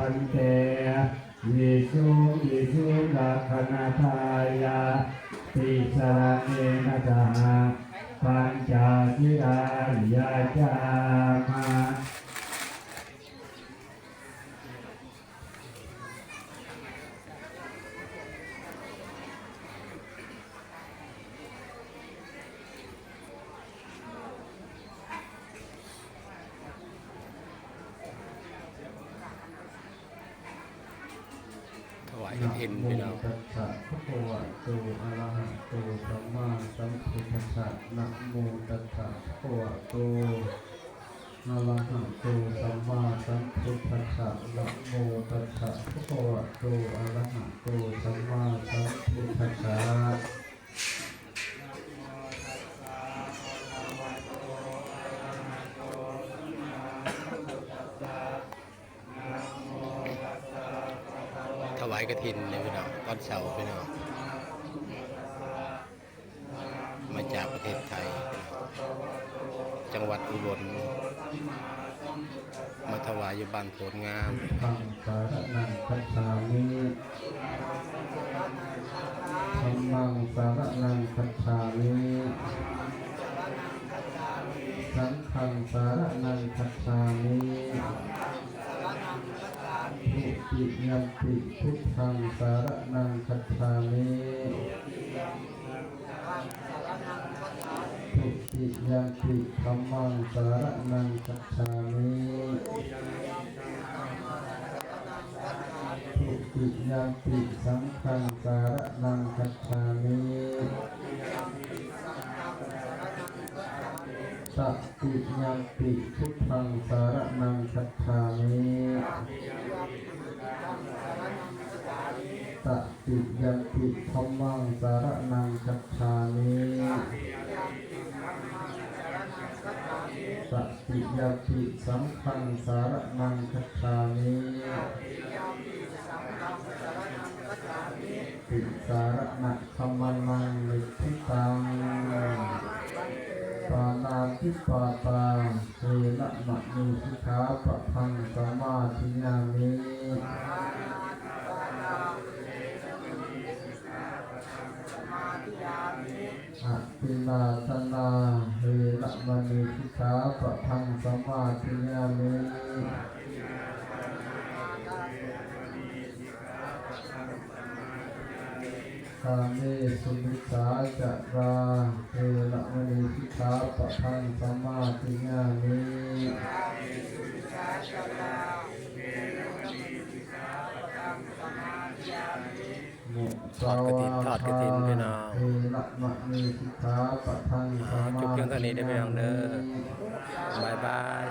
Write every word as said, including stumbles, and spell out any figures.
Bhante, visuṃ visuṃ rakkhaṇatthāya tisaraṇena saha pañca sīlāni yācāma. ถวายกฐินพี่น้อง Namo tassa bhagavato arahato sammāsambuddhassa. Namo tassa bhagavato arahato sammāsambuddhassa. Namo tassa bhagavato arahato sammāsambuddhassa. ถวายกฐินเนี่ยพี่น้อง ตอนเช้าพี่น้อง มาจากประเทศไทย จังหวัดอุบล มาถวายอยู่บ้านโพนงาม Buddhaṃ saraṇaṃ gacchāmi. Dhammaṃ saraṇaṃ gacchāmi. Saṅghaṃ saraṇaṃ gacchāmi. Dutiyampi buddhaṃ saraṇaṃ gacchāmi. Dutiyampi dhammaṃ saraṇaṃ gacchāmi. Dutiyampi saṅghaṃ saraṇaṃ gacchāmi. Tatiyampi buddhaṃ saraṇaṃ gacchāmi. Tatiyampi dhammaṃ saraṇaṃ gacchāmi. Tatiyampi saṅghaṃ saraṇaṃ gacchāmi. Tisaraṇagamanaṃ niṭṭhitaṃ. Pāṇātipātā veramaṇī sikkhāpadaṃ samādiyāmi. Adinnādānā veramaṇī sikkhāpadaṃ samādiyāmi. Kāmesu micchācārā veramaṇī sikkhāpadaṃ samādiyāmi. Musāvādā ทอดกฐิน ทอดกฐินพี่น้อง veramaṇī sikkhāpadaṃ อ่า จบเพียงเท่านี้เด้อพี่น้องเด้อ samādiyāmi. บ๊ายบาย